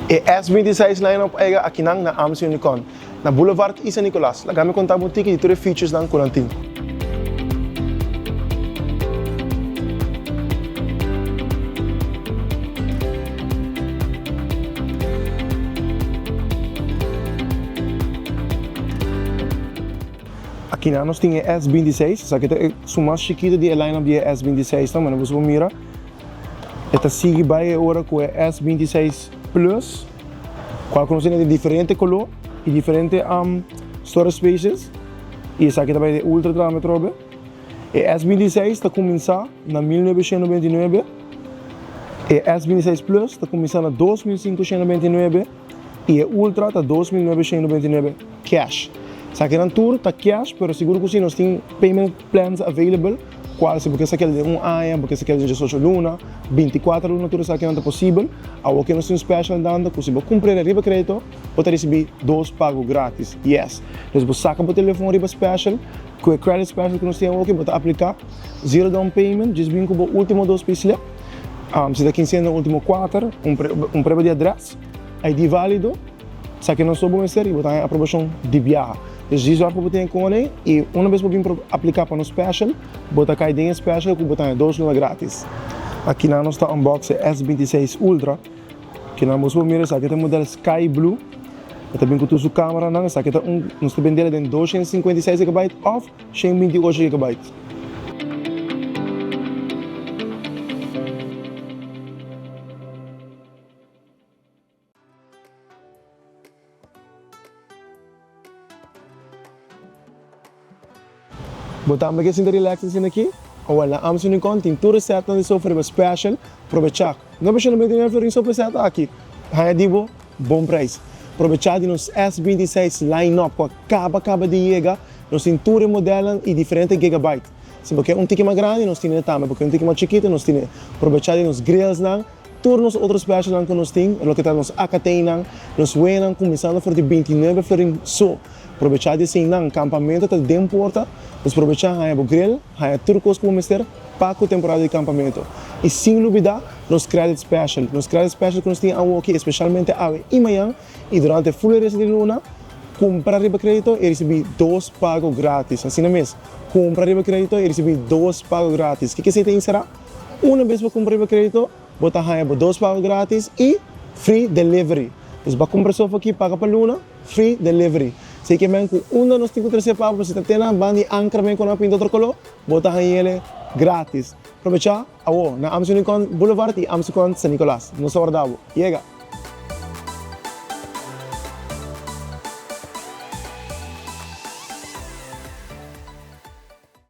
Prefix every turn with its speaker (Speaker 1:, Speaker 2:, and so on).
Speaker 1: E S 26 line-up a yega akinan na Amstel Unicorn, na Boulevard y San Nicolas. Laga mi conta bo un tiki di tur e features nan cu nan tin. Akinan nos tin e S 26, esaki ta e su mas chikito di e line-up di e S 26 nan, manera boso por mira. E ta sigui bai e ora ku e S 26 Plus, kual ku nos tene di diferente koló i diferente storage spaces, i esaki ta bai den Ultra tambe atrobe. E S 26 ta kuminsá na 1999, e S 26 Plus ta kuminsá na 2599 i e Ultra ta 2999 cash. Esakinan tur ta cash, pero sigur ku si nos tin payment plans available. Cual si bo ke sa keda den un aña, bo ke sa keda den diesocho luna, binticuater luna tur esakinan ta posibel. Awor ke nos tin un special andando cu si bo cumpra el riba credito, bo ta ricibi dos pago gratis. Yes! Dus bo saca bo telefon riba special, cu e credit special cu nos tin awoki bo ta aplica zero down payment, djis bin cu bo ultimo dos payslip, si ta kinsena ultimo cuater, un prueba di adres, ID valido. Esaki no so bo mester y bo ta haña aprobacion di biaha. Dus di zorg pa bo tin e kone y una bes bo bin aplica pa nos special, bo ta cay den e special cu bo ta haña dos luna gratis. Aki nan nos ta unbox e S 26 Ultra. Aki nan bo por mira esaki ta e model Sky Blue. E ta bin cu tur su cameranan. Esaki ta un, nos ta bendel den 256 gigabyte of 128 gigabyte. Bo tambe ke sinta relax asina aki? Awel, na Amstel Unicorn tin tur e setnan di sofa riba special, probechá. No por 199 florin so pa e set aki. Haña di bo bon prijs. Probechá di nos S 26 line up ku a kaba kaba di yega. Nos tin tur e modelnan i diferente gigabyte. Si bo ke un tiki mas grandi nos tine tambe, bo ke un tiki mas chikitu nos tine. Probechá di nos grillsnan. Tur nos otro specialnan cu nos tin, loke ta nos AKTnan, nos wenan cuminsando for di 29 florin so. Probecha di eseinan, campamento ta den porta, dus probecha haña bo grill, haña tur cos cu bo mester pa cu temporada di campamento. Y sin lubida nos credit special, nos credit special cu nos tin awoki especialmente awe y mañan y durante full e resto di luna, cumpra riba credito y ricibi dos pago gratis. Asina mes, cumpra riba credito y ricibi dos pago gratis. Kiko esey ta encera? Una bes bo kumpra riba kredito, bo ta haña bo dos pago gratis i free delivery. Dus bo a kumpra sofa aki paga pa luna, free delivery. Esei ke men ku unda nos tin ku trese pa bo, si ta te na banda di ankra men ku nan a pinta otro koló, bo ta hañ'el gratis. Probechá awo na Amstel Unicorn Boulevard i Amstel Unicorn San Nicolas. Nos ta warda bo. Yega!